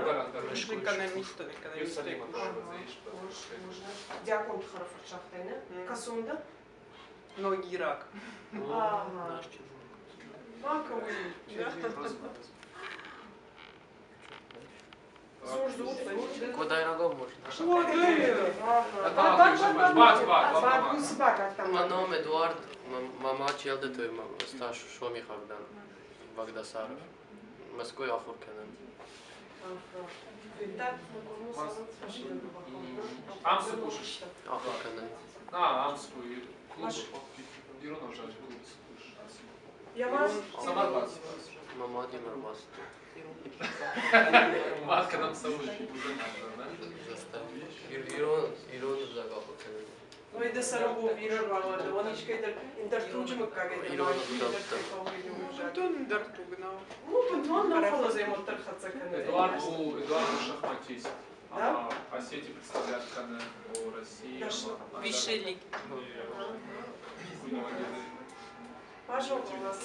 Экономист, экономист. Диаконты хӕрӕфырт загътай, нӕ? Кӕцон дӕ? Ногираг. Ага. Ма кого. Дзур, дзур, дзур. Къодайрагау можно. Ма ном Эдуард, мама Челдыты стаж сомихаг дӕн, Багдасаров. Мӕскуыйы ахуыр кӕнын. Ам цы кусыс? Ахуыр кӕнын. А, ам цы клубы, ирон ӕвзаджы клубы цы кусыс? Цӕмӕ ӕрбацыд? Мӕ мадимӕ ӕрбацыдтӕн. Мад кӕдӕм цӕуы, Ирон, ирон ӕвзаг ахуыр кӕнын. Ой, дӕ сӕрӕбон бирӕ рбауад, уон искӕй дӕр ӕндӕр туджы мыггагӕй дӕр Ирон ӕгъдӕуттӕ. Бынтон ӕндӕр туг нӕу. Ну, бынтон нӕ, фӕлӕ дзы уӕддӕр хӕццӕ кӕны. Эдуард у, Эдуард у шахматист. Да? Осетии представляет кӕны о России. Высшей лиги. Пожалуйста, у нас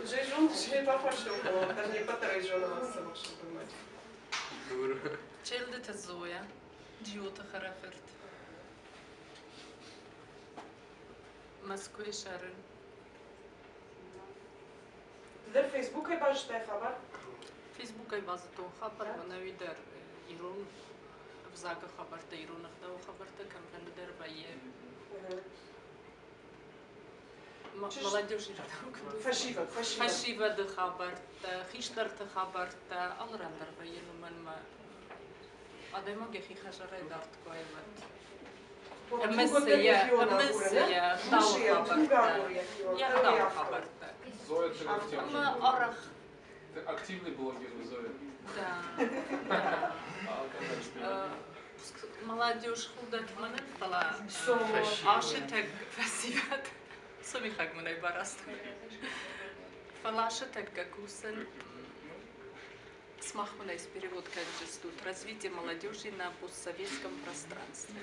Жежун, жей бафарстой, даже не патрайжон Челдыты Зоя, Джиоты хӕрӕфырт. Мӕскуыйы цӕрын. Ды дӕр Фейсбукӕй базыдтай хабар? Фейсбукӕй базыдтон хабар, мӕнӕуи дӕр ирон ӕвзагы хабӕрттӕ, ирон ӕгъдауы хабӕрттӕ кӕмфӕнды дӕр вӕййы. Молодежь. Фӕсивӕд, фӕсивӕд. Фӕсивӕды хабӕрттӕ, хистӕрты хабӕрттӕ алы ран дӕр вӕййы, уымӕн ӕмӕ адӕймаг йӕхи хӕдзарӕй дард куы аивӕд. Ӕмӕ цы йӕ, ӕмӕ цы йӕ ӕгъдауы хабӕрттӕ, йӕ ӕгъдауы хабӕрттӕ. Зоя, ты активный. Ӕмӕ арӕх. Ты активный блогер, Зоя. Да. Молодежь худӕт мӕнӕн, фӕлӕ асытӕг фӕсивӕд сомихаг мӕнӕй бараст. Фӕлӕ асытӕггӕ кусын сымах мын ӕй перевод кӕнджыстут «Развитие молодежи на постсоветском пространстве».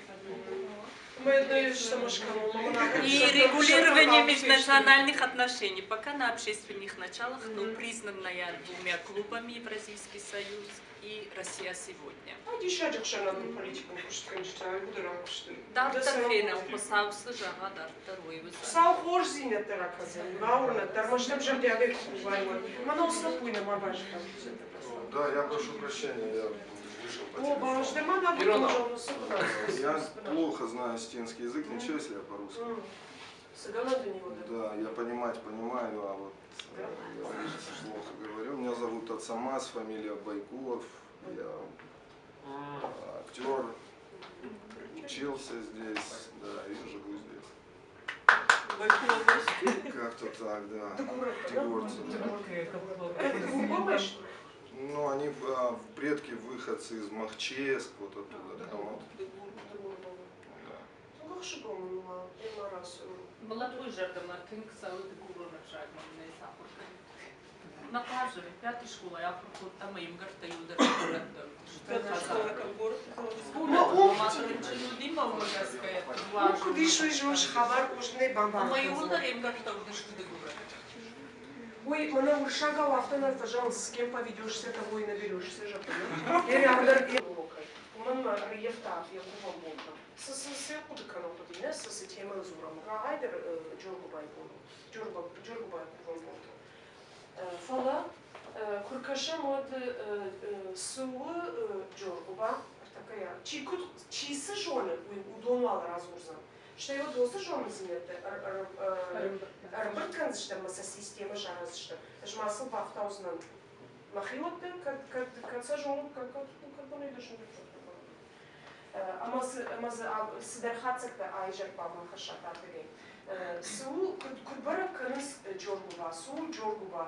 И регулирование межнациональных отношений пока на общественных началах, но признанная двумя клубами Евразийский союз и Россия сегодня. Диссаджы ӕхсӕнадон политикон куыстгӕнджытӕ уыды ракуысты. Дарддӕр фенӕм, Хуыцау цы зӕгъа, дарддӕр уый уыдзӕн. Хуыцау хорздзинӕдтӕ ракӕндзӕн, бауырнӕд дӕр, мӕстӕм зӕрдиагӕй куы кувай, уӕд. Мӕнӕ уыцы лӕппуйы нӕма базыдтам. Да, я прошу прощения, я вышел по О, телефону. Я плохо знаю осетинский язык, ничего, если я по-русски. Да, я понимать понимаю, а вот я плохо говорю. Меня зовут Ацамаз, фамилия Байкулов. Я актер, учился здесь, да, и живу здесь. Как-то так, да. Дигорцы, да. Ну, они предки выходцы из Махческ, вот оттуда, да, вот. Да. Молодой зӕрдӕмӕ тынг цӕуы дыгурон ӕвзагмӕ мын ӕй сахуыр кӕнут. Нӕ хъазы, пятый скъолайы ахуыр кодта мӕ ӕмгӕрттӕ иуылдӕр дыгурӕттӕ уыдысты. Рынчын уыди мӕ уымӕ гӕсгӕ Куыд ис уый зоныс хабар уызынӕй бамбарын Ӕмӕ иуылдӕр ӕмгӕрттӕ уыдысты дыгурӕттӕ. Уый мӕнӕ уырыссагау афтӕ нӕ фӕзӕгъынц, с кем поведешься, того и наберешься, зӕгъгӕ. Йе ӕндӕр уымӕн мӕ ӕрыййӕфта йӕ кувӕн бонтӕм. Цы цы цы хъуыды кӕнын хъуыди, нӕ цы цы темӕйыл дзурӕм, рагъӕйдӕр Джоргуыбайы бон у, Джоргуыбайы кувӕн бонтӕ. Фӕлӕ куы ркӕсӕм, уӕд цы у Джоргуыба, ӕртӕккӕйӕ чи куыд чи цы зоны, уый уыдон уал радзурдзӕн. Стӕй уӕд уыцы зонындзинӕдтӕ ӕрӕмбырд кӕндзыстӕм ӕмӕ сӕ системӕ сараздзыстӕм. Ӕз ма сыл бафтаудзынӕн мӕхиуӕтты, кӕд, кӕд, кӕд сӕ зонут, кӕд, кӕд, кӕд бонӕй дӕсныдӕр ӕмӕ дзы, ӕмӕ дзы цыдӕр хатдзӕгтӕ аизӕр хъуамӕ хӕссат ардыгӕй. Цы у, куыд, куыд бӕрӕг кӕнынц Джоргуба? Цы у Джоргуба?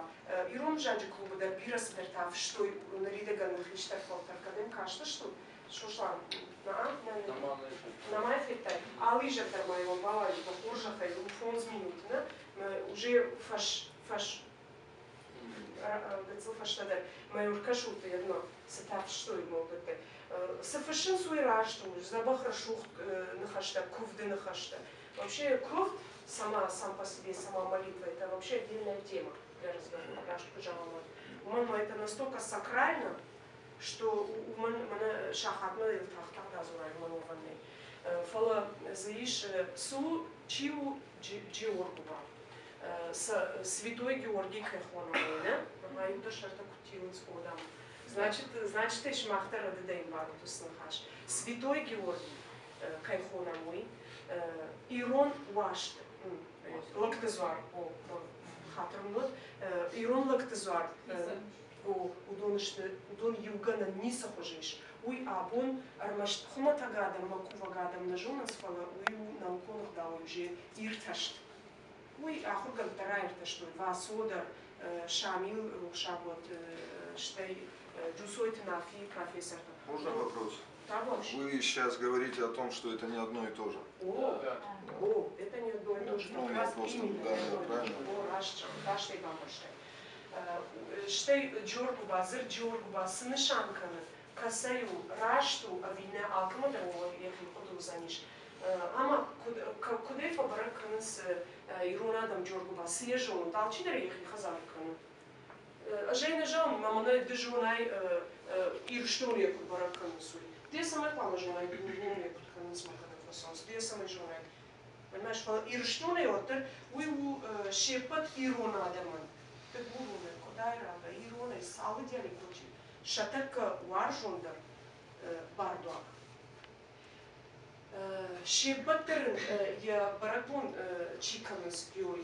Ирон ӕвзаджы клубы дӕр бирӕ цыдӕртӕ фыстой ныридӕгӕн хистӕр фӕлтӕр. Кӕдӕм кастыстут? Сослан, наа, нӕма федтай? Алы изӕр дӕр ма йӕм бауайут, мӕ хорзӕхӕй, у 5 минуты, нӕ? Уже фӕс, фӕс, гыццыл фӕстӕдӕр мӕ ӕркӕсут йедмӕ, цытӕ фыстой уыдӕттӕ. Цы фыссынц, уый раст у, дзӕбӕх рӕсугъд ныхӕстӕ, куывды ныхӕстӕ. Вообще куывд сама, сам по себе, сама молитва, это вообще отдельная тема для разговора, раст куы зӕгъӕм, уӕд. Уымӕн ӕмӕ это настолько сакрально, Что уымӕн мӕнӕ сахатмӕ йыл тагъд-тагъд адзурай, уымӕн уӕвӕн нӕй. Фӕлӕ дзы ис, цы у, чи у Джеоргуыба? Святой Георгий кӕй хонӕм, уый, нӕ? Ӕмӕ иу дӕр сӕртӕ куыд тилынц, о, дам. Значит, значит, ӕй сымах дӕр рӕдыдӕй ӕмбарут уыцы ныхас. Святой Георгий кӕй хонӕм, уый ирон уаст, лӕгты дзуар, о, хатыр мын уӕд, ирон лӕгты дзуар, о, уыдон сты, уыдон иугӕнӕн ницы хуызы ис. Уый абон ӕрмӕст хуымӕтӕг адӕммӕ кувӕг адӕм нӕ зонынц, фӕлӕ уый у наукон ӕгъдауӕй уже иртӕст. Уый ахуыргӕндтӕ раиртӕстой Васо дӕр, Шамил рухсаг уӕд, стӕй Джусойты Нафи профессортӕ. Можно вопрос? Вы сейчас говорите о том, что это не одно и то же. О, Да. о, это не одно и то же. Ну, Как я раз просто, именно да, не одно и то же. правильно. О, раст, раст ӕй бамбӕрстай. Стӕй Джоргуыба, дзырд Джоргуыба цы нысан кӕны, кӕцӕй у, раст у ӕви нӕ, алкӕмӕ дӕр йӕхи хъуыды уыдзӕнис. Ӕмӕ куыдӕй фӕбӕрӕг кӕнынц ирон адӕм Джоргуыба, цы йӕ зонут, алчидӕр йӕхи хӕдзары кӕны. Ӕз ӕй нӕ зӕгъын, мӕ мӕнӕ ды зонай Ирыстоны йӕ куыд бӕрӕг кӕнынц, уый. Ды йӕ цӕмӕй хъуамӕ зонай, Гуыргоны йӕ куыд кӕнынц мӕ кӕдӕм фӕцӕуынц, ды йӕ цӕмӕй зонай. Понимаешь, фӕлӕ Ирыстонӕй уӕддӕр уый у се ппӕт ирон адӕмӕн, дыгуронӕй, къуыдайрагӕй, иронӕй, цалы диалектон сӕ тӕккӕ уарзондӕр бардуаг. Се ппӕт дӕр ын йӕ бӕрӕгбон чи кӕнынц, ой,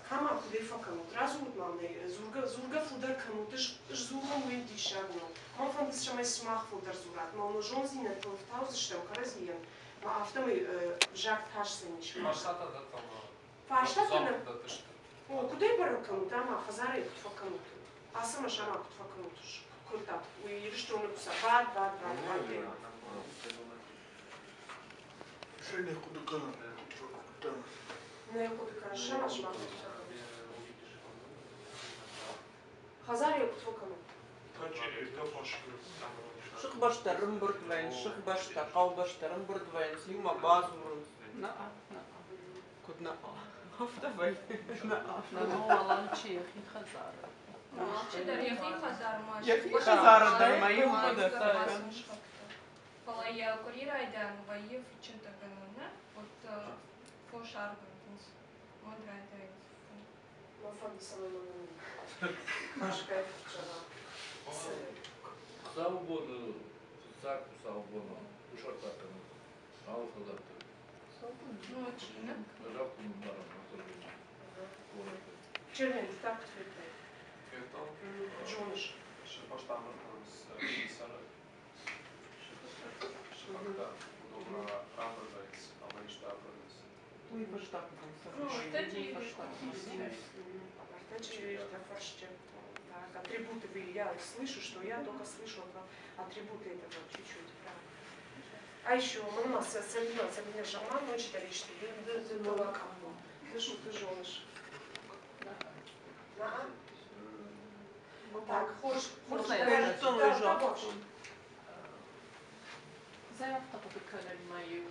кӕмӕ куыдӕй фӕкӕнут, радзурут ма мын ӕй, дзургӕ фылдӕр кӕнут, ӕз дзурон, уый диссаг нӕу. Мӕн фӕнды, цӕмӕй сымах фылдӕр дзурат, мӕ уын зондзинӕдтыл ӕфтаудзыстӕм кӕрӕдзийӕн, ма афтӕмӕй взаг тасдзӕнис. Фарстатӕ дӕттӕм. Фарстатӕ нӕ? О, куыдӕй бӕрӕг кӕнут ӕмӕ хӕдзарӕй куыд фӕкӕнут? Ацы мӕсӕмӕ куыд фӕкӕнут? Куыд кодтат? Уый Ирыстоны куы бад, бад, бад, бад. Нӕ хъуыды кӕнын, куыд фӕкодтам. Нӕ хъуыды кӕныс, сӕмӕ сымах куыд фӕкӕнут? Хӕдзарӕй куыд фӕкӕнут? Сыхбӕстӕ рымбырд вӕййынц, сыхбӕстӕ, хъӕубӕстӕ рымбырд вӕййынц, иумӕ бадзурынц. Нӕ, нӕ, куыд нӕ, афтӕ вӕййы. Нӕ. Ну, алчи йӕхи хӕдзары. Алчидӕр йӕхи хӕдзармӕ. Йӕхи хӕдзары дӕр ма иумӕ дӕр. Фӕлӕ йӕ къуыри райдиан вӕййы фыдджынтӕгӕнӕн, нӕ? Вот фос аргӕвдынц, уӕд райдайынц. Мӕ фӕнды, цӕмӕй мӕ Машкӕй зӕгъа. Хуыцаубоны, фыццаг хуыцаубоны кусарт акӕнынц алы хӕдзӕртты. Ну, чиныг. Ӕз афтӕ нымбарын ацы горӕты. Чермен, ды та куыд федтай? Федтон. Зоныс. Сыхбӕстӕ ӕмбырд кӕнынц сӕры. Сыхӕгтӕ, уыдон рамбырд вӕййынц ӕмӕ исты акӕнынц. Уый фӕстаг бон. Ну, Фӕстаг бон. Ӕртӕ чъири, ӕртӕ фӕрсчы. Так, атрибуты вы, я слышу, что я только слышу атрибуты этого чуть-чуть. Да. А еще, мама, Сабина, Сабина Шаман, ночь даришь, ты, ты, ты, ты жонешь. Да. Так, хорз, хорз. Можно я Да, да, да. Зӕй афтӕ хъуыды кӕнын ма-иу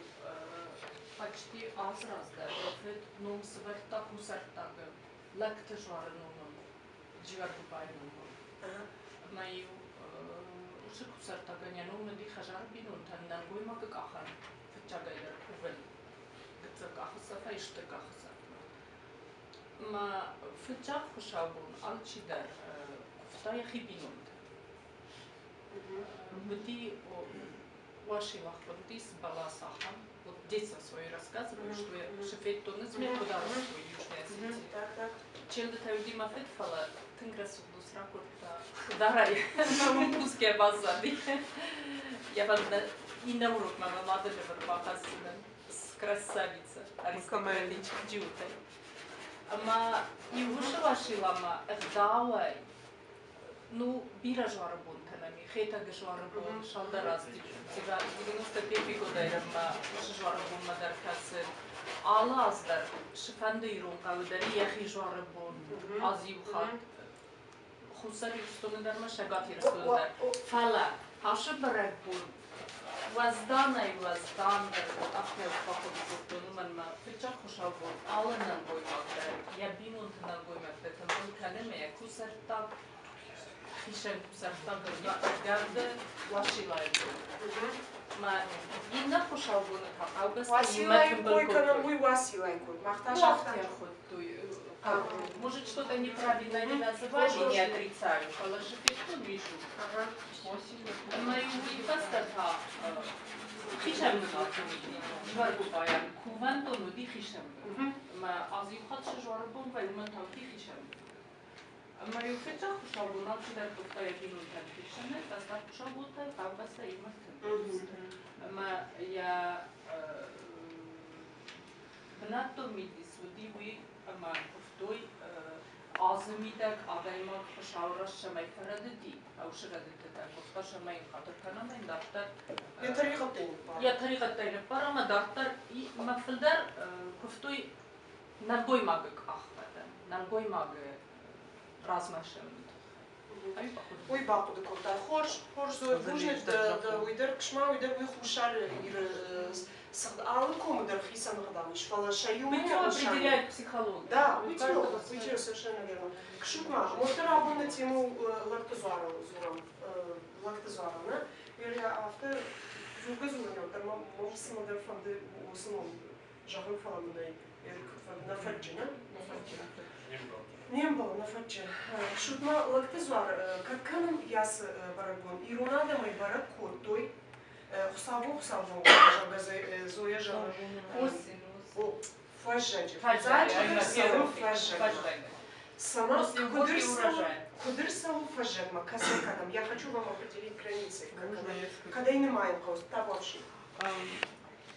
почти аз раздӕр йӕ фыд ном сӕвӕрдта кусӕрттагы лӕгты дзуары номыл, Джиуӕргуыбайы номыл. Ӕмӕ-иу уыцы кусӕрттагӕн йӕ ном уыди хӕдзары бинонтӕн нӕлгоймагы къахӕн фыццагӕй дӕр кувын. Гыццыл къахы цӕфӕй стыр къахы цӕфмӕ. Мӕ фыццаг хуыцаубон алчидӕр куывта йӕхи бинонтӕн. Уыди Уасилах уыдис бӕлас ахӕм. Вот детство свое рассказываю, что я цы федтон, ӕз ме куыд арӕзтой Южной Осетии. Так, так. Челдытӕ уыди мӕ фыд, фӕлӕ тынг рӕсугъд ус ракодта Дарай. Мӕ уым кусгӕ баззади. Я вам иннӕ урокмӕ мӕ мады лӕвар бахӕсдзынӕн. Красавица, аристократичка джиутӕй. Ӕмӕ иу уыцы Уасиламӕ ӕгъдауӕй ну, бирӕ дзуары бонтӕ нӕм и. Хетӕджы дзуары бон, цалдӕр аз 91 годӕй ма уыцы дзуары бонмӕ дӕр кӕсы. Алы аз дӕр цыфӕнды ирон хъӕуы дӕр йӕхи дзуары бон аз иу хатт. Хуссар Ирыстоны дӕр ма Цӕгат Ирыстоны дӕр. Фӕлӕ ацы бӕрӕгбон уӕзданӕй уӕздандӕр афтӕ бахъуыды кодтон, уымӕн ӕмӕ фыццаг хуыцаубон алы нӕлгоймаг дӕр йӕ бинонты нӕлгоймӕгтӕ тымбыл кӕны ӕмӕ йӕ кусӕрттаг Хисӕн кусӕрттаг ӕргӕвды Уациллайы бон. Ӕмӕ иннӕ хуыцаубоны та хъӕубӕстӕ иумӕ Уациллайы тымбыл кой кӕнӕм, кодтой. Уый Уациллайы кой. Мах та Ну, загътам. афтӕ хуыдтой. Может, что-то неправильно они называли, не отрицаю, фӕлӕ цы федтон, вижу. Ӕмӕ иу уый фӕстӕ та хисӕн бынаты уыди, Джваргуыбайӕн кувӕндон уыди хисӕн бынат. Ӕмӕ аз иу хатт цы дзуары бон вӕййы, уымӕн та уыди хисӕн бынат. Ӕмӕ иу фыццаг хуыцаубон алчидӕр куывта йӕ бинонтӕн хисӕнӕй, фӕстаг хуыцаубон та хъӕубӕстӕ иумӕ тымбыл. Ӕмӕ йӕ бынӕттон мидис уыди уый, ӕмӕ куывтой азы мидӕг адӕймаг Хуыцауы раз цӕмӕй фӕрӕдыди, уыцы рӕдыдтытӕ куывта, цӕмӕй йын хатыр кӕна ӕмӕ йын дарддӕр Йӕ тӕригъӕдтӕй ныббар. Йӕ тӕригъӕдтӕй ныббар ӕмӕ дарддӕр мӕ фылдӕр куывтой нӕлгоймагы къахвӕдӕн, нӕлгоймагы размӕ ссӕуыны тыххӕй. Уый бахъуыды кодта. Хорз, хорз, Зоя, бузныг дӕ, уый дӕр, ксма, уый дӕр уый Хуссар Иры сыгъд алы комы дӕр хицӕн ӕгъдау ис, фӕлӕ сӕ иумӕйаг Бытье нысан определяет психологию. Да, бытье, бытье, совершенно верно. Кшут-ма, уӕддӕр абон нӕ тему лӕгты дзуарыл дзурӕм, лӕгты дзуарыл, нӕ? Верия, афтӕ дзургӕ-дзурын уӕддӕр мӕ цымӕдӕр фӕнды уыцы ном зӕгъын, фӕлӕ мын ӕй нӕ фӕтчы, нӕ? Нӕ фӕтчы. Не мбӕлы, нӕ фӕтчы. Кшут-ма, лӕгты дзуар кӕд кӕнӕм яцы бӕрӕгбон? Ирон адӕмӕй бӕрӕг кодтой Хуыцаубон, хуыцаубон, зӕгъгӕ, Зоя зӕгъы. Осень. Фӕззӕджы. Фӕззӕджы цӕуы фӕззӕгмӕ. Цӕмӕ куыд ӕрцӕуы фӕззӕгмӕ, кӕцӕй кӕдӕм? Я хочу вам определить границы. Кӕдӕй нымайын хъӕуы? Табуафси.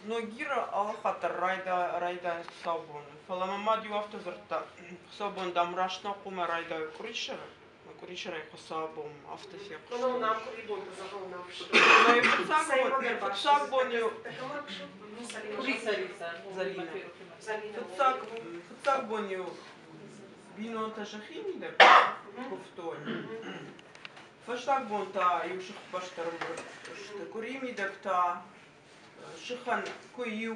Ногиры алы хатт дӕр райдайынц хуыцаубоны. Фӕлӕ мӕ мад иу афтӕ дзырдта, хуыцаубон, дам, раст нӕ хъуамӕ райдайой къуырисӕры, къуырисӕрӕй хуыцаубон афтӕ фехъуыстон. Фыццаг бон-иу фыццаг бон-иу бинонтӕ сӕхимидӕг куывтой. Фӕстаг бон та-иу сыхбӕстӕ ӕрӕмбырд сты. Къуырийы мидӕг та сыхӕн куы иу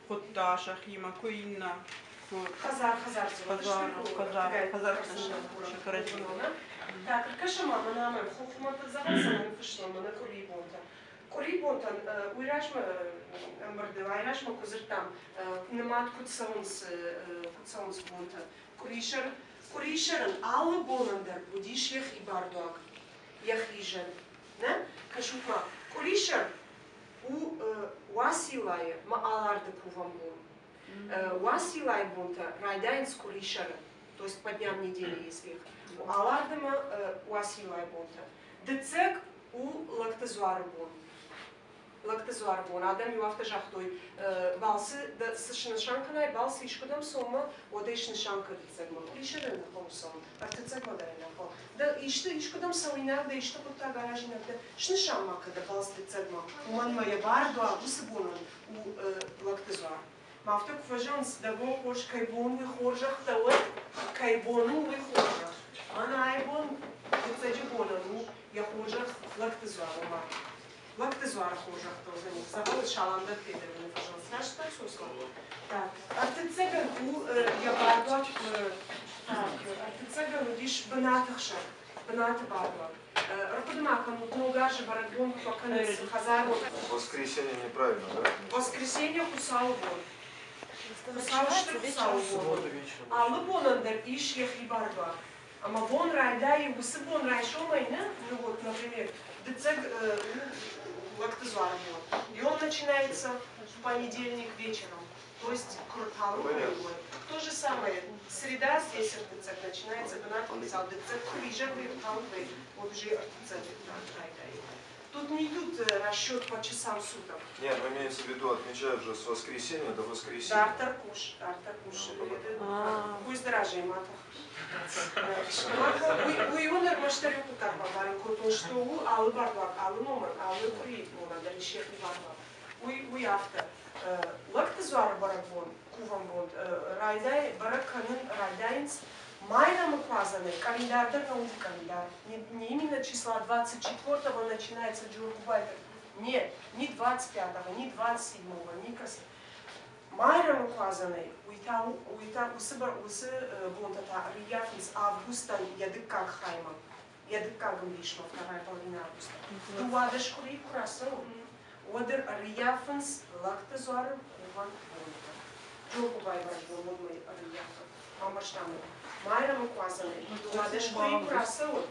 хуыдта сӕхимӕ, куы иннӕ. Куы Хӕдзар хӕдзар хӕдзар хӕдзар сӕ кӕрӕдзи. Так, ӕркӕсӕм-ма мӕнӕ мӕм хохмӕ зӕгъӕн цӕмӕн фыстон мӕнӕ къуырийы бонтӕ. Къуырийы бонтӕн уый размӕ ӕмбырды айразмӕ куы дзырдтам, нымад куыд цӕуынц бонтӕ. Къуырисӕр, къуырисӕрӕн алы бонӕн дӕр уыдис йӕхи бардуаг, йӕхи зӕд. Нӕ? Кӕсут-ма, къуырисӕр у Уациллайы мӕ Аларды кувӕн бон. Уациллайы бонтӕ райдайынц къуырисӕры, то есть по дням недели, если их. Алардымӕ Уациллайы бонтӕ. Дыццӕг у лӕгты дзуары бон. Лӕгты дзуары бон. Адӕм иу афтӕ загътой, балцы цы снысан кӕнай, балцы искуыдӕм цоммӕ, уӕд ӕй снысан кӕн дыццӕгмӕ. Къуырисӕры нӕ хъӕуы цӕуын, ӕртыццӕгмӕ дӕр нӕ хъӕуы. Дӕ исты искуыдӕм цӕуинаг дӕ, исты хъуыддаг аразинаг дӕ, снысан ма кӕн дӕ балц дыццӕгмӕ. Уымӕн мӕ йӕ бардуаг уыцы бонӕн у лӕгты дзуар. Ма афтӕ куы фӕзӕгъынц, дӕ бон хорз, кӕй бон уый хорзӕх дӕ уӕд, кӕй бон у уый хорзӕх. Мӕнӕ ай бон дыццӕджы бонӕн у йӕ хорзӕх лӕгты дзуар, ома лӕгты дзуары хорзӕх дӕ уыдзӕни. Дзӕгъӕлы салам дӕтгӕ дӕр нӕ фӕзӕгъынц. Растдӕр, Сослан? Так, ӕртыццӕгӕн у йӕ бардуаг, так, ӕртыццӕгӕн уыдис бынаты хсӕн, бынаты бардуаг. Ӕрхъуыды ма кӕнут, Ног азы бӕрӕгбон куы фӕкӕнынц хӕдзарон. Воскресенье неправильно, да? Воскресенье Хуыцауы бон. Хуыцау стыр Хуыцауы бон. Алы бонӕн дӕр ис йӕхи бардуаг. Ӕмӕ бон райдайы уыцы бон райсомӕй, нӕ? Ну вот, например, дыццӕг лӕгты дзуары бон. И он начинается в понедельник вечером. То есть куырталын. То же самое, среда здесь ӕртыццӕг начинается бынаты хицау, дыццӕг куы изӕр ӕрталынг, вот уже ӕртыццӕг райдайы. Тут не идут расчет по часам суток. Нет, ну имеется в виду, отмечают же с воскресенья до воскресенья. Дарддӕр хъус, дарддӕр хъус. Пусть дорожай, матах. Уый уын ӕрмӕстдӕр иу хъуыддаг бамбарын кодтон, что у алы бардуаг, алы номыр, алы къуыри бонӕн дӕр ис йӕхи бардуаг. Уый афтӕ. Лӕгты дзуары бӕрӕгбон, кувӕн бон райдай, бӕрӕг кӕнын райдайынц Майрӕмы куадзӕнӕй, къӕлиндар дӕр нӕ уыди къӕлиндар. Не именно числа 24-го начинается Джеоргуыбай. Нет, не 25-го, не 27-го, не кӕцы. Майрӕмы куадзӕнӕй, уый та уыцы бонтӕ та ӕрыййафынц августӕн йӕ дыккаг хаймӕ. Йӕ дыккаг ӕмбисмӕ, вторая половина августа. 12 къуырийы куы рацӕуы, уӕд ӕрыййафынц Лӕгты дзуары кувӕн бонтӕ. Джоргуыбайы бӕрӕгбон уӕдмӕ ӕрыййафы. Бамбӕрстам ӕй? Майрӕмы куадзӕнӕй 12 къуырийы куы рацӕуы,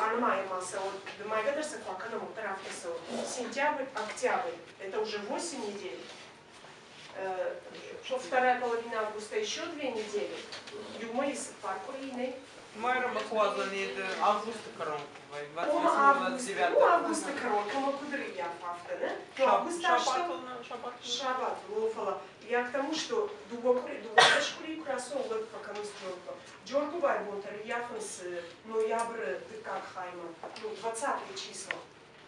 анымайӕм ма сӕ, уӕд нымайгӕ дӕр сӕ куы акӕнӕм, уӕддӕр афтӕ цӕуы. Сентябрь, октябрь, это уже 8 недель. Вторая половина августа еще 2 недели. Иу мӕйы 4 къуырийы нӕй. Майрӕмы куадзӕны августы кӕрон вӕййы, Ома август, 28-29. ну, августы кӕрон, кӕмӕ куыд рыййафы, афтӕ, нӕ? Ну, августы астӕу Сабатыл. Сабат, о, фӕлӕ я к тому, что 2 къуыри, 12 къуырийы куы рацӕуы, уӕд фӕкӕнынц Джоргуыба. Джоргуыбайы бонтӕ рыййафынц ноябры дыккаг хаймӕ, ну, 20 числа,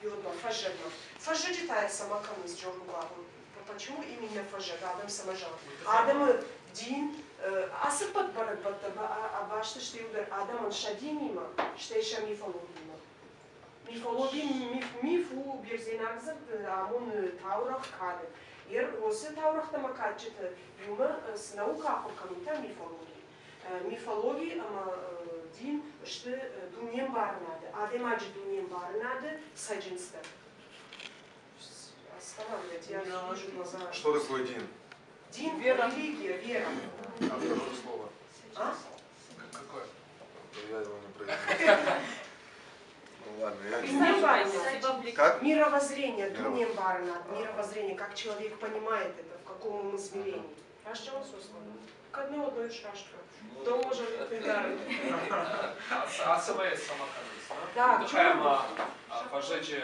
йодмӕ, фӕззӕгмӕ. Фӕззӕджы та цӕмӕ кӕнынц Джоргуыба? Почему именно фӕззӕг, адӕм цӕмӕ зӕгъы? Адӕмы дин, ацы ппӕт бӕрӕгбӕттӕ баст сты иугӕр адӕмӕн сӕ динимӕ, стӕй сӕ мифологиимӕ. Мифологи, миф, миф у бердзенаг дзырд, амоны таурӕгъ, кадӕг. Ер уыцы таурӕгътӕ ӕмӕ кадджыты иумӕ цы наука ахуыр кӕны, уый та мифологи. Мифологи ӕмӕ дин сты дунембарынады, адӕймаджы дунембарынады цӕджындзтӕ. Останавливайте, я вижу глаза. Что такое дин? Дин, Вера. религия, вера. А второе слово? А? Какое? Я его не произнесу. Ну ладно, я не Дунембарынад. Как? Мировоззрение, Мировоз- дунембарынад, мировоззрение, как человек понимает это, в каком он измерении. Раст Сослан? Кӕд не одной раст. То може відповідати. Ацӕмӕй цӕмӕ кӕнынц, нӕ? Да, Тыххӕй ӕмӕ фӕззӕджы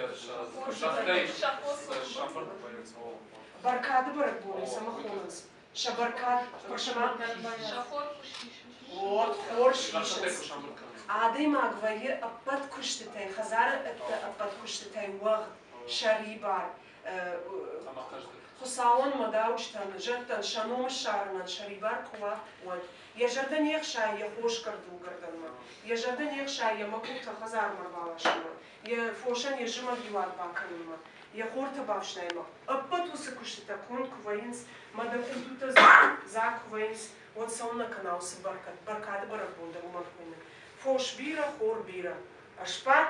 зӕххӕй сӕмбырд вӕййынц. О. Бӕркады бӕрӕгбоны цӕмӕ хонынц? Сӕ бӕркад, сӕ Вот, хорз Зӕххытӕй исынц. куы сӕмбырд кӕнынц. Адӕймаг вӕййы ӕппӕт куыстытӕй, хӕдзары ӕдде ӕппӕт куыстытӕй уӕгъд, сӕрибар. Ӕмӕ хъӕздыг. Хуыцауӕн мӕ дауджытӕн, зӕдтӕн сӕ ном ссарынӕн сӕрибар куы уа, уӕд. Йӕ зӕрдӕ не хсайы йӕ хосгӕрдугӕрдӕнмӕ, йӕ зӕрдӕ не хсайы йӕ мӕкъуылтӕ хӕдзармӕ ӕрбаласынмӕ, йӕ фосӕн йӕ зымӕгиуат бакӕнынмӕ, йӕ хортӕ бафснайынмӕ. Ӕппӕт уыцы куыстытӕ конд куы вӕййынц, мӕ дӕ къутутӕ дзаг куы вӕййынц, уӕд цӕуылнӕ кӕна уыцы бӕркад, бӕркады бӕрӕгбон дӕр уымӕн хуыйны. Фос бирӕ, хор бирӕ. Ӕсбад,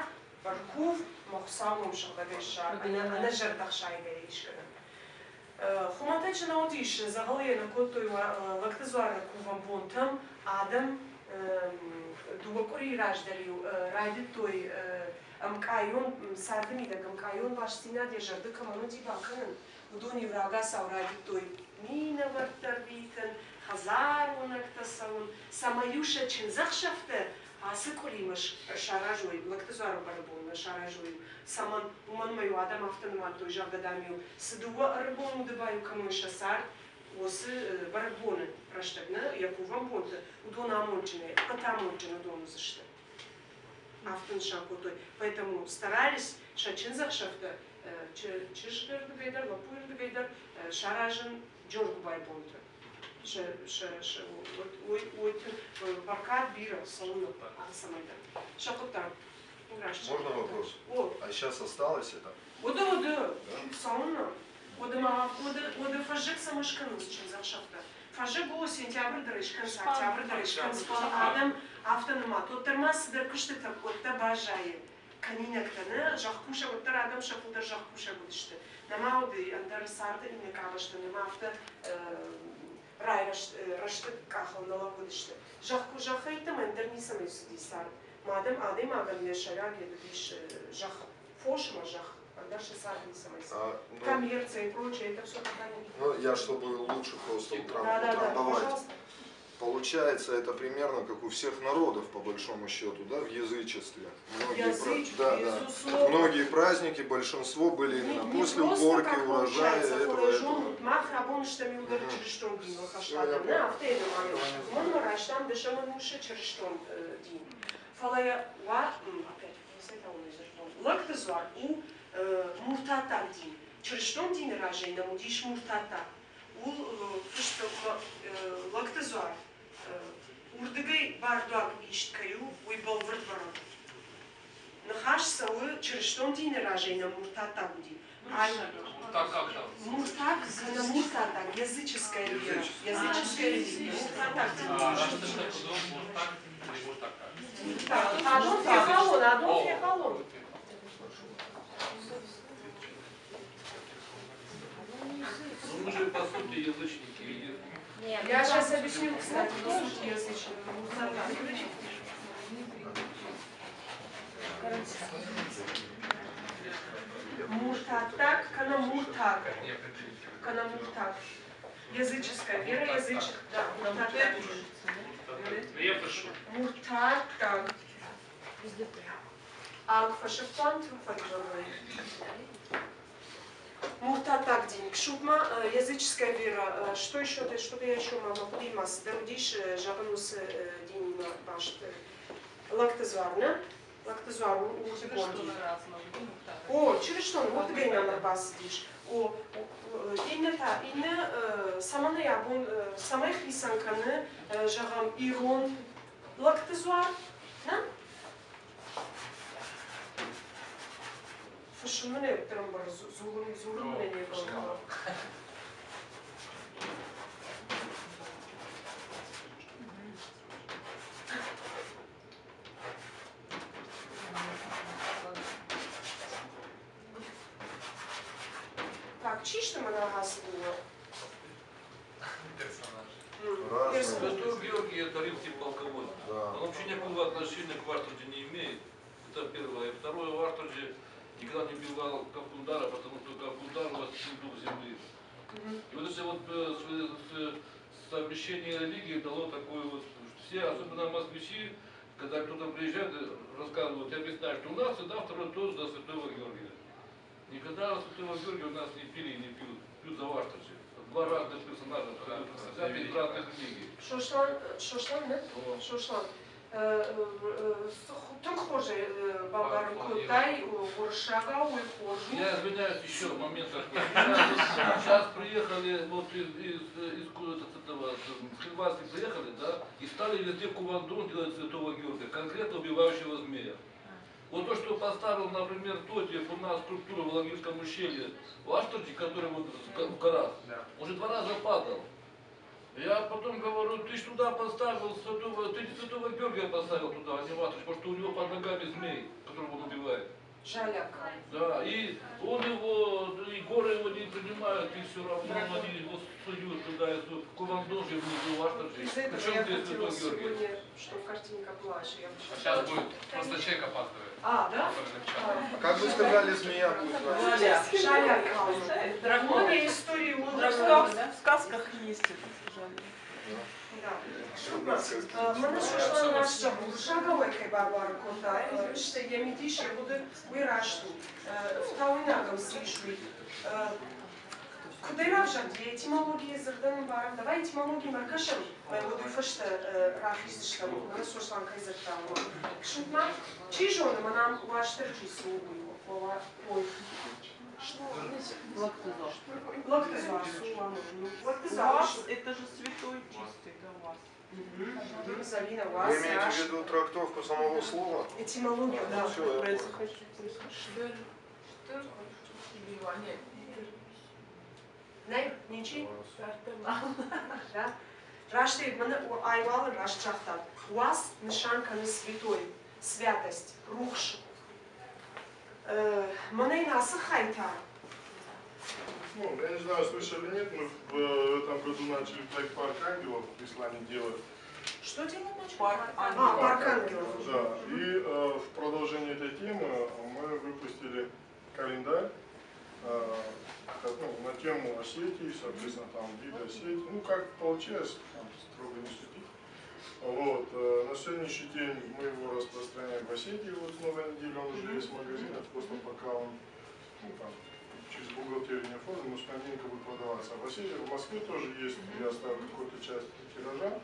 ӕркув, мӕ Хуыцауы ном сыгъдӕгӕй ссар, ӕнӕзӕрдӕхсайгӕйӕ искӕнӕ. Хуымӕтӕджы нӕ уыдис, дзӕгъӕлы йӕ нӕ кодтой Лӕгты дзуары кувӕн бонтӕм адӕм 2 къуырийы раздӕр-иу райдыдтой ӕмкъайон, царды мидӕг ӕмкъайон бастдзинад йӕ зӕрды кӕмӕн уыди бакӕнын, уыдон-иу рагацау райдыдтой минӕвӕрттӕ ӕрвитын, хӕдзаронӕгтӕ цӕуын, цӕмӕй-иу сӕ чындзӕхсӕвтӕ ацы къуыримӕ саразой, Лӕгты дзуары бӕрӕгбонмӕ саразой. Цӕмӕн? Уымӕн ӕмӕ-иу адӕм афтӕ нымадтой, зӕгъгӕ, дам-иу цы дыууӕ ӕрыгон уды баиу кӕной сӕ цард, уыцы бӕрӕгбоны рӕстӕг, нӕ, йӕ кувӕн бонты, уыдон амондджынӕй, ӕппӕт амондджын уыдон уыдзысты. Афтӕ нысан кодтой. Поэтому старались сӕ чындзӕхсӕвтӕ чызджы рдыгӕй дӕр, лӕппуйы рдыгӕй дӕр саразын Джоргуыбайы бонты. Сӕ уый бӕркад бирӕ цӕуыны алцӕмӕй дӕр. Сӕ хъуыддаг. Раст. Можно вопрос? О, А сейчас осталось это? Уыды, уыды, цӕуылнӕ? Уыды ма, уыды, уыды фӕззӕг цӕмӕ скӕнынц чындзӕхсӕвтӕ? Фӕззӕг у, сентябрь дӕр скӕнынц, октябрь дӕр скӕнынц, фӕлӕ адӕм афтӕ нымад. Уӕддӕр ма цыдӕр куыстытӕ уӕддӕр баззайы кӕнинӕгтӕ, нӕ? Зӕхкусӕг, уӕддӕр адӕм сӕ фылдӕр зӕхкусӕг уыдысты. Нӕма уыди ӕндӕр царды иннӕ къабӕзтӕ, нӕма афтӕ райрӕзт, рӕзты къахыл нӕ лӕууыдысты. Зӕххӕй ӕндӕр ницӕмӕй цыди цард. Ма адӕм адӕймагӕн йӕ сӕйраг йед уыдис зӕхх, фос ӕмӕ зӕхх, ӕндӕр сӕ цард ницӕмӕй цыд. А, ну, Коммерция и прочее, это все пока не. Ну, я чтобы лучше просто Да, утрамбовать. пожалуйста. Получается, это примерно как у всех народов, по большому счету, да, в язычестве. Многие, Языч, да. безусловно. Многие праздники, большинство были именно Не, не после просто уборки так урожая, получается, этого, фӕлӕ этого. зонут, мах абон стӕм иугӕр Мгм. чырыстон диныл Всё, я хӕстадӕм, нӕ, понял. афтӕ йӕ нымайӕм. Этого не Уымӕн знал. ӕмӕ райстам дӕсӕм ӕнусы чырыстон дин. Фӕлӕ уа, опять, Лӕгты дзуар у муртаттаг дин. Чырыстон дины разӕй нӕм уыдис муртаттаг. У фыст Лӕгты дзуар уырдыгӕй бардуаг ист кӕй у, уый бӕлвырд бӕрӕг у. Ныхас цӕуы, чырыстон дины разӕй нӕм муртаттаг уыди. Ай, муртак кӕнӕ муртатаг, языческая вера, языческая религия, муртатаг дин. Адон фехалон, адон фехалон. Ну мы же по сути язычники. Я сейчас объясню, кстати, по сути язычники. Муртатак. Муртатак, кӕнӕ муртак. Кӕнӕ муртак. Языческая вера, язычек, да, муртатак. Муртатак. Аг фӕсывтуан тынг фӕдзӕгъы. Муртатаг дин. Кшутма языческая вера. Что еще? Что-то я еще мама хъуыдыимӕ цыдӕр уыдис, зӕгъын уыцы динимӕ баст. Лӕгты дзуар, нӕ? Лӕгты дзуар уырдыгон дин. О, чырыстон уырдыгӕй нӕм ӕрбацыдис. О, иннӕ та, иннӕ цӕмӕн ӕй абон, цӕмӕй хицӕн кӕны, зӕгъӕм, ирон лӕгты дзуар, нӕ? Фыссын мын ӕй уӕддӕр ӕмбары, дзурын мын ӕй не мбары. Так, чи сты мӕнӕ ацы дыууӕ? Разные. Святой Георгий это римский полководец. Да. Он вообще никакого отношения к Ваштарджи не имеет. Это первое. И второе, Ваштарджи никогда не убивал Капундара, потому что Капундар у вас дух земли. И вот это вот совмещение религии дало такое вот, что все, особенно москвичи, когда кто-то приезжает, рассказывают, я объясняю, что у нас всегда второй тост за Святого Георгия. Никогда Святого Георгия у нас не пили и не пьют, пьют за Ваштарджи. Два разных персонажа, абсолютно, из разных религий. Сослан, Сослан, нӕ? Сослан. Тынг хорз бамбарын кодтай уырыссагау, уый хорз у. Я извиняюсь, еще момент такой. Сейчас приехали, вот из этого, с Хельвански приехали, да, и стали везде кувандон делать Святого Георгия, конкретно убивающего змея. Вот то, что поставил, например, Тотьев у нас скульптуру в Лагирском ущелье, Ваштарджи, который вот в горах, Да. он же 2 раза падал. Я потом говорю, ты ж туда поставил святого, ты не Святого Георгия поставил туда, а не Ваштарджи, потому что у него под ногами змей, которого он убивает. Жаляка. Да, и он его, и горы его не принимают, и все равно они его суют туда, и суют. Кувандон же внизу Ваштарджи. Из-за этого Причем я здесь хотела Святой Георгий? сегодня, чтобы картинка была, я А сейчас будет, просто человек опаздывает. А, да? Который напечатал. А как вы сказали, змея будет звать? Жаляка. Многие истории В сказках есть это, жаль. Да. Мӕнӕ Сослан раст зӕгъы, уырыссагау ӕй кӕй бабары кодта, стӕй йӕ мидис, йӕ хъуыды уый раст у. Фтауинаг ӕм цы ис, уый. Куыдӕй равзӕрди этимологийы дзырдӕн ӕмбарӕм? Давай этимологимӕ ӕркӕсӕм, ӕмӕ уӕд уый фӕстӕ рахиздзыстӕм, мӕнӕ Сослан кӕй дзырдта, уымӕ. Кӕсут-ма, чи зоны, мӕнӕ ам Уастырджи цы у, уый. Ой. Лӕгты дзуар цы у, амонын. Лӕгты дзуар. Вас, это же святой чистый, да, вас. Залина, Вы вас, имеете в виду трактовку самого слова? Этимологию, да. Всё, я понял. Нӕй, ничи? Да? Раст мӕнӕ айуалын раст загътат. Уас нысан кӕны святой, святость, рухс. Мӕнӕ йын ацы хай та. Ну, я не знаю, слышали или нет, мы в этом году начали проект «Парк ангелов» в Беслане делать. Что делать начали? Парк А, ангелов. «Парк ангелов». Да, и в продолжение этой темы мы выпустили календарь ну, на тему Осетии, соответственно, там виды Осетии. Ну, как получилось, там строго не судить. Вот, на сегодняшний день мы его распространяем в Осетии, вот с новой недели он уже есть в магазинах, просто пока он, ну, там, через бухгалтерию не оформлен, но с понедельника будет продаваться. В Осетии, в Москве тоже есть, я оставил какую-то часть тиража,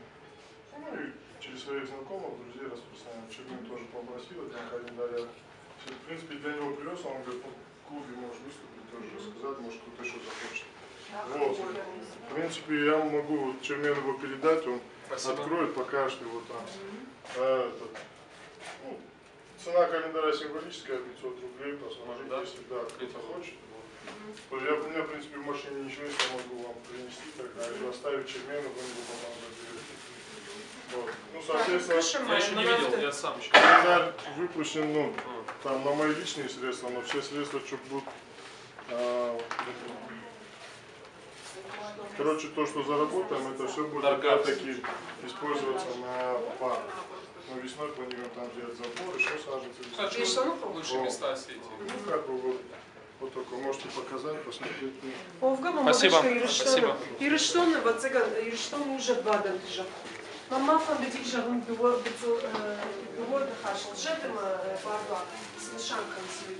ну и через своих знакомых, друзей распространяем. Чернин тоже попросил, один календарь. В принципе, для него привез, он говорит, ну, в клубе можешь выступить, тоже рассказать, может, кто-то еще захочет. Вот. В принципе, я могу Чермену его передать, он Спасибо. откроет, покажет его там. А, этот, ну, Цена календаря символическая, 500 рублей, посмотрите, Да. если да, кто-то хочет. Вот. Я, у меня, в принципе, в машине ничего нет, я могу вам принести тогда, или оставить Чермену, вы мне потом заберете. Вот. Ну, соответственно, Я еще не видел, я сам еще. календарь выпущен, ну, там на мои личные средства, но все средства, что будут, короче, то, что заработаем, это все будет опять-таки использоваться на парк. Мы весной планируем там сделать забор, еще саженцы. Хочу лучшие места Осетии. Ну, как бы вот, вот только можете показать, посмотреть. Спасибо. Спасибо. Ирыстоны, ӕвӕццӕгӕн, Ирыстоны у зӕдбадӕнты зӕхх. Мӕн ма фӕндыди зӕгъын дыууӕ гыццыл дыууӕ ныхасыл. Зӕд ӕмӕ бардуаг цы нысан кӕнынц, уый.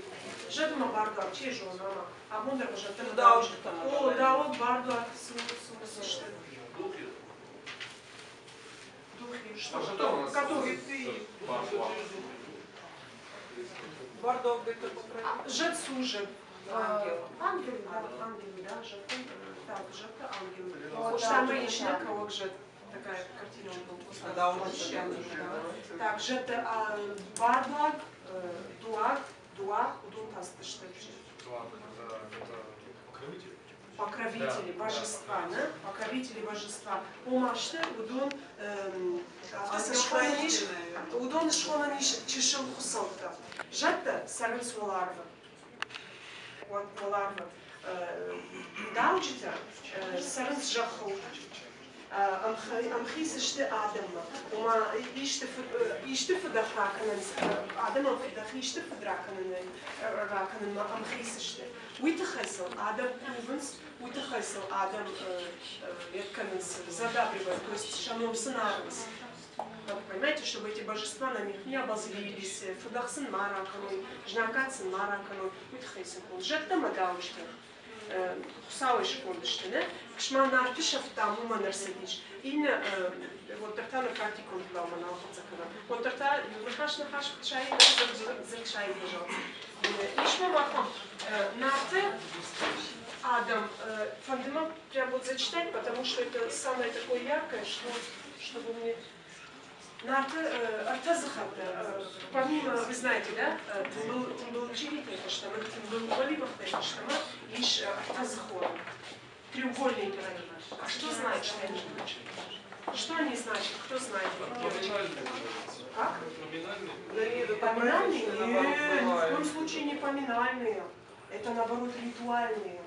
Зӕд ӕмӕ бардуаг, чи зоны, ӕмӕ абон дӕр зӕдтӕ ӕмӕ Дауджытӕ. О, дауӕг, бардуаг, цы цы сты? Духи. Духи, что? А что у нас? Которые? Бардуаг. Бардуаг это покровитель. Зӕд служит. Ангел. Ангел, да, ангел, да, зӕд, так, зӕд ангел. О, Уж да, там да, и да. кого зӕд. Такая картина он был. Да, он вообще. Так, зӕд бардуаг, дуаг, дуаг, уыдон та сты. Дуаг, это покровитель. Покровители Да. божества, не? Покровители божества. Ома сты уыдон афтӕ сӕ схонӕн ис, уыдон схонӕн ис чысыл хуыцӕуттӕ. Зӕдтӕ цӕрынц уӕларвы. Уӕларвы. Дауджытӕ цӕрынц зӕххыл. Ӕмхиц сты адӕммӕ. Ома исты фыдӕх ракӕнынц, адӕмӕн фыдӕх исты фыд ракӕнынмӕ ӕмхиц сты. Уый тыххӕй сыл адӕм кувынц, уый тыххӕй сыл адӕм йед кӕнынц, задабривают, то есть сӕ ном сын арынц. Вот, понимаете, чтобы эти божества на них не обозлились, фыдӕх сын ма ракӕной, знаггад сын ма ракӕной, уый тыххӕй сын конд. Зӕдтӕ ӕмӕ дауджытӕ Хуыцауӕй сконд сты, нӕ? Ксма Нарты сӕфт дам уымӕн ӕрцыдис. Иннӕ, уӕддӕр та нӕ практикон ӕгъдаумӕ нал хӕццӕ кӕнӕм. Уӕддӕр та иу ныхас ныхас куыд сайы, дзырд сайы фӕзӕгъынц. Ис мӕм ахӕм Нарты адӕм, фӕнды мӕ прям вот зачитать, потому что это самое такое яркое, что, чтобы мне. Нарты ӕртӕ дзыхӕтты, помимо, вы знаете, да, тымбыл, тымбыл чъиритӕй фӕстӕмӕ, тымбыл уӕливӕхтӕй фӕстӕмӕ ис ӕртӕдзыхон, треугольные пироги. А что значит они? Что они значат? Кто знает? Поминальные. Как? Поминальные. Да нет, это Поминальные? праздничные, Нет, наоборот, ни в коем бывают. случае не поминальные. Это наоборот ритуальные.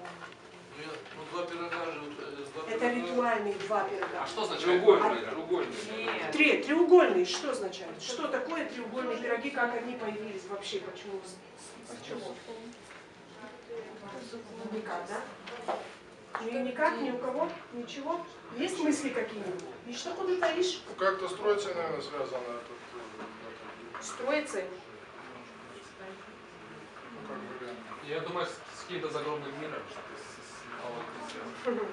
Ну, ну, два пирога же, вот, два Это пирога. ритуальные два пирога. А что означает? Треугольный, треугольный. Нет. Треугольные, что означает? Что такое треугольные пироги, как они появились вообще, почему, с чего? Никак, да? Никак, ни у кого, ничего? Есть мысли какие-нибудь? И что куда таишь? Ну, как-то с Троицей, наверное, связано этот, С Троицей? Ну, как вариант. Я думаю, с каким-то загробным миром, что-то с мифологией связано.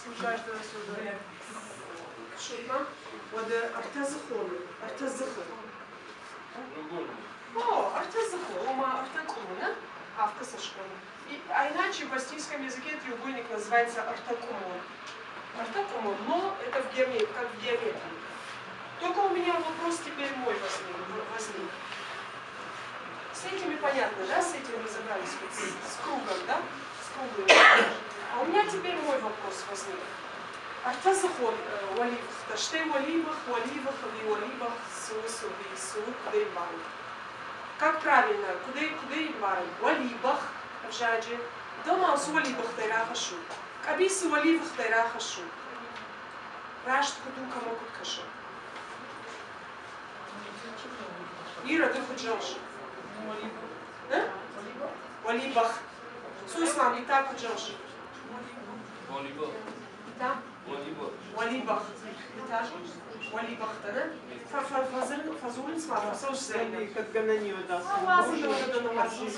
У каждого свой вариант. Шутма. Уӕдӕ ӕртӕдзыхоны, ӕртӕ дзыхы. Треугольный. О, ӕртӕдзыхы, ома ӕртӕкъуымы, афтӕ сӕ схоны. А иначе в осетинском языке треугольник называется ӕртӕкъуымон. Ӕртӕкъуымон, но это в геометрии, как в геометрии. Только у меня вопрос теперь мой возник. С этими понятно, да? С этим разобрались, вот с кругом, да? С круглым. А у меня теперь мой вопрос возник. Ӕртӕдзыхон уӕливыхтӕ, стӕй уӕливых, уӕливых ӕви уӕлибӕх, цы у, цы уый, цы у, куыд ӕй мбарын? Как правильно, куыд ӕй мбарын? Уӕлибӕх ӕвзаджы. Дӕлмӕ уыцы уӕлибӕхтӕй рахӕссут. Къӕбицы уӕливыхтӕй рахӕссут. Раст куыд у, кӕмӕ куыд кӕсы? Ира, ды куыд зӕгъыс? Уӕлибӕх. Суислам, и та куыд зӕгъыс? Уӕлибӕх. Та? Уӕлибӕх. Уӕлибӕх. Та? Уӕлибӕхтӕ, не? Фӕдзурынц ма, фӕцӕуыс Зӕринӕ. Как гононию даст. Уадзын, уадзын, уадзын.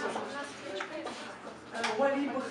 Уӕлибӕх.